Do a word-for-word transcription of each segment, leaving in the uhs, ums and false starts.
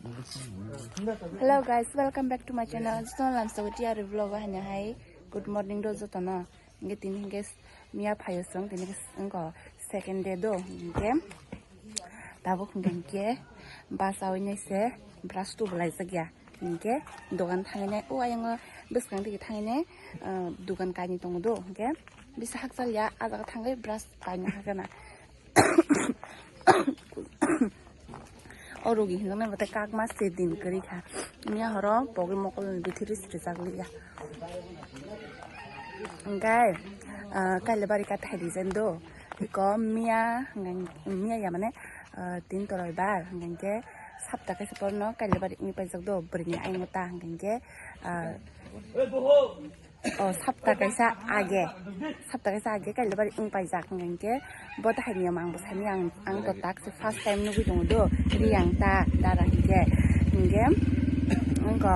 Hello guys, welcome back to my channel. Jotono lamsao T R vlog o haino hai good morning do jotono. Hingke tini hingke miya phaio chwng, tini hingke wngkha second day do, hingke tabuk hingke hingke bus awi nai se brush tubu laijak ya, hingke dogan thangwi nai o ayang o bwskang digi thangwi nai, ah, dogan kainwi tongo do, hingke bisa hakchal ya, ah jaga thangwi brush kainwi hakhe na. O rogi hinjaknai bo tei kakma se din kwrwi kha. Miya horo pogwi mokol ni bithi rwchapli ya. Hingke, ah, Kailabari kathai rijak do. Iko miya, hingke miya ya mane, ah, tin torai bar, hingke sapta kaisa porno Kailabari wngwi paijak do. Bwrwini ayung ta hingke, ah, O, sapta kaisa age, sapta kaisa age Kailabari wng paijak hingke bo tahai niyom ang bo sani ang, ang to tak se first time nugui tongo do, Riyang ta dara hingke, hingke wngko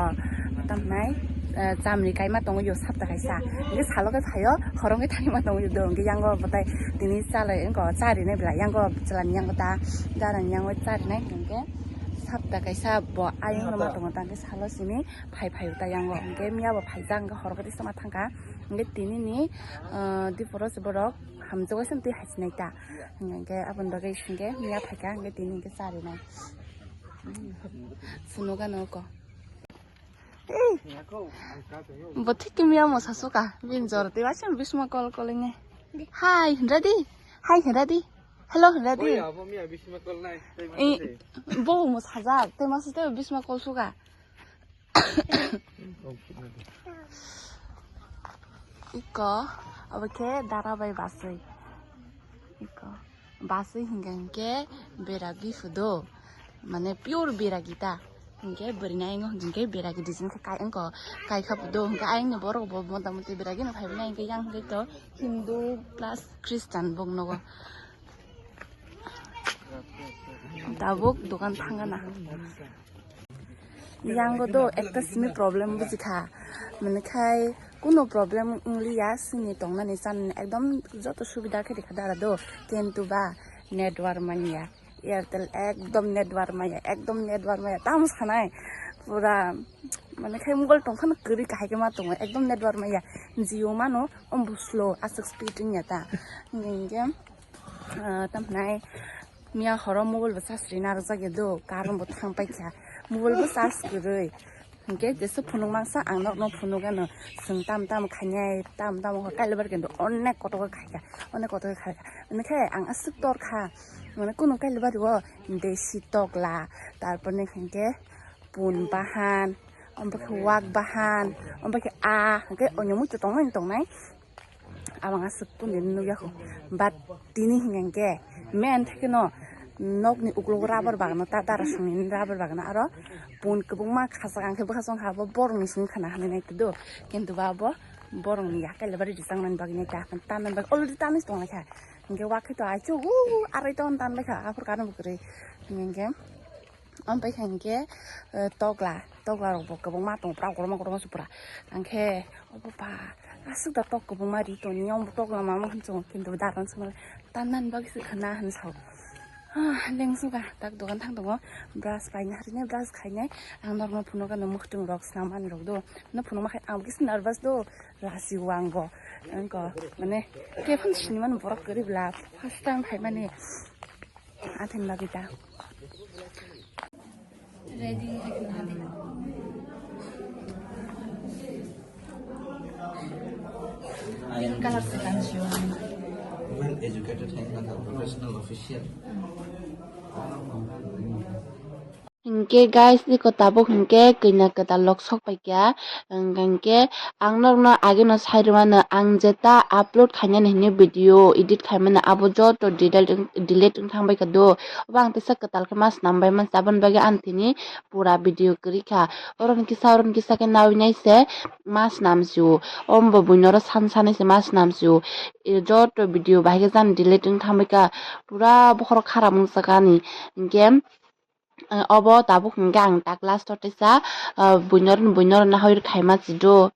tamnai, eh, chamri kaima tongo yo sapta kaisa, hingke salo khe phaio, horong khe thangma tongo yo do, hingke yango bo tai tini chalai wngko charinai bwla, yango chwlani yango ta, darani yango charinai hingke sapta kaisa bo ayung rwma tongo ta, hingke salo simi phai phai ta yango, hingke miya bo phaijak, hingke horo khe tisama thangkha, hingke tini ni, ah, diporo se borok hamjagoi se twi haisinai ta, hingke aboni bagwi hingke miya phaikha, hingke tini hingke charinai. Sunuga noko. Bo thik miya mo sasuka, bin jor twi waisa bisma kol kol ini. Hai, ready? Hai, ready? Hello, ready? Bo mo sajak, tei masa tei bisma kol suka. Iko, abo khe dara bai basui. Iko, basui hingka hingke beragi fudo. Mane pure beragi ta. Hingke bwrwini ayang hingke beragi design khe kai wngko. Kai kha fudo hingke ayang ni borok bo mota moti beragi no phai bini ayang khe yang hingke to Hindu plus Christian bok nogo. Tabuk dogan thangana. Yango do ekta simi problem bujikha. Mane khai kuno problem wngliya, sini tongnani chanani ekdom joto subida khe rikha dara do. Kintu ba network manya. Airtel ekdom network maya, ekdom network maya. Tamo sanai pura mane khai mobile tongphano kwrwi kahai khe ma tongo, ekdom network maya. Jio mano ombo slow, aswk speed wngya ta. Hingke, ah, tamhinai miya horo mobile bo charge rina rwjak ya do, current bo thang paikha, mobile bo charge kwrwi. Hingke jesa phunuk mangsa ang nokno phunuk ano, chwng tam tam khainai, tam tam hor Kailabari kendo onek kotor khaikha, onek kotor khaikha. Hingke ang aswk torkha, mane kunu Kailabari o desi tokla, tarpor ni hingke pun bahan, omo khe wak bahan, omo khe a, hingke onyo muitu tongmani tongnai. Abang aswk kunu nukya kho. But tini hingke main theke no nokni uklok rubber bagano ta dara songni rubber bagano aro pun kwbangma khachak ang khe bwkha song ha bo borokni song khana hinwi nai do. Kintu ba bo borokni ya Kailabari rijak nani bagwi nai ta tanani bagwi already tanwi tong lai kha. Hingke wak khe to aichu hu arai ton tan lai kha aphur kano bo kwrwi hingke. Ampai kha hingke, eh, tokla, tokla rok bo kwbangma tongo, pura kotorma kotorma se pura. Angkhe obo ba aswk da tok kwbangma ri toni, omo tokla mama hinwi chongo, kintu daran se male tannan bagwi se khana hinwi sao. Ah, lengsuka tak dogan thang tongo, brush paina harinai, brush khainai, ang norokno phunukgano mwkhwtwng rok swnam ani rok do, no phunukma khe ang bisin nervous do, lasi o ang bo, angko mane kephang sinimani borok kwrwi bwla first time phaimani. Athen bagwi ta. Ready, ekdom ready. Pink color se kanjio. Well educated hai, professional official. Hingke guys, iko tabuk hingke kina kwtal lok sok paikha. Hingke ang norokno ageno sai rwmano, ang jeta upload khainani hinwi video edit khaimani abo joto delete wng, delete wng thang baikha do. Obo ang teisa kwtal khe ma swnam bai mansa, aboni bagwi ang tini pura video kwrwi kha. Oroni kisa, oroni kisa khe naui nai se ma swnam sio. Ombo buino oro san sanai se ma swnam sio. E joto video bahai khe jani delete wng thang baikha. Pura bokhorok kharap wng sakani. Hingke, eh, obo tabuk hingke ang tak last o teisa, eh, buino, buino rwna hoi khaima chido.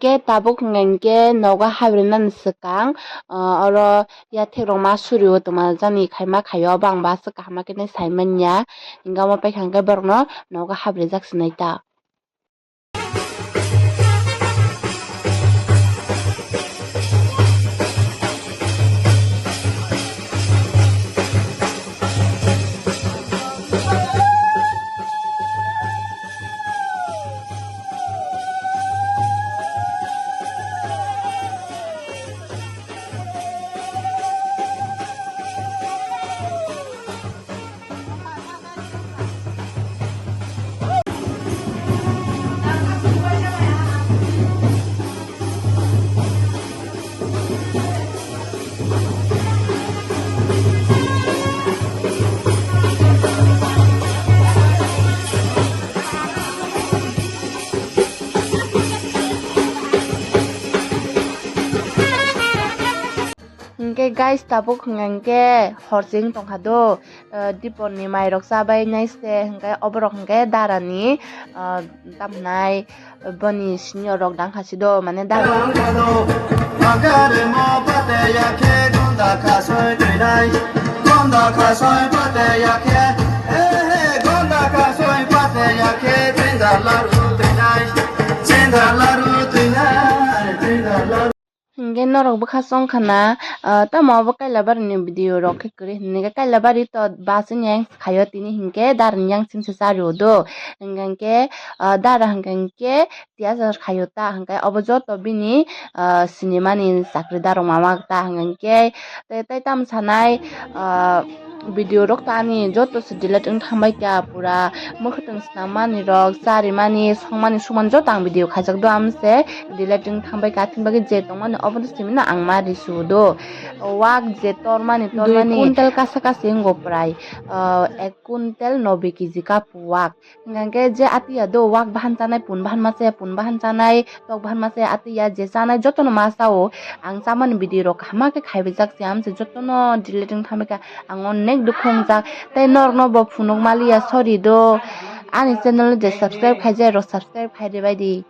Hingke tabuk hingke nogo habrinani swkang, ah, oro yathek rok ma suri o tongma jani khaima khaio, obo ang ba aswk kaham khe nai sai manya. Hingke omo paikha hingke borokno nogo habrijak sinai ta. Hingke guys, tabuk hingke horsing tongkha do, eh, dipor ni mairok chabai nai se, hingke oborok hingke dara ni, eh, tamhinai boni senior rok dang kha si do, mane dara. Hingke norok bwkha chong khana, ah, tamo obo Kailabari ni video rok khe kwrwi hinwi khe Kailabari to bus ni yang khaio tini hinkhe darni yang sing se cha rio do. Hinkhe, ah, dara hinkhe tiyasa khaio ta hinkhe obo joto bini, ah, sinimani chakri darok mama ta hinkhe tei, tei tam sanai, ah, video rok to ani joto se delete wng thangbai kha pura mwkhwtwng. Nangmani rok, charimani, songmani, sumani joto ang video khaijak do, amse delete wng thangbai kha, tini bagwi je tongmani obono simi no ang ma risu do. Wak je tormani, dui tormani quintal kasa kasi wngo prai, ah, ek quintal nobbe kg ka wak. Hingkhe je atiya do, wak bahan chanai, pun bahan ma chaya, pun bahan chanai, tok bahan ma chaya, atiya je chanai jotono ma chao. Ang chamani video rok kaham khe khaibijak se, amse jotono delete wng thangbai kha. Ang onek dukhu wngjak. Tei norokno bo phunuk maliya, sorry do. Ani channel no je subscribe khaijak rok, subscribe khai ribai di.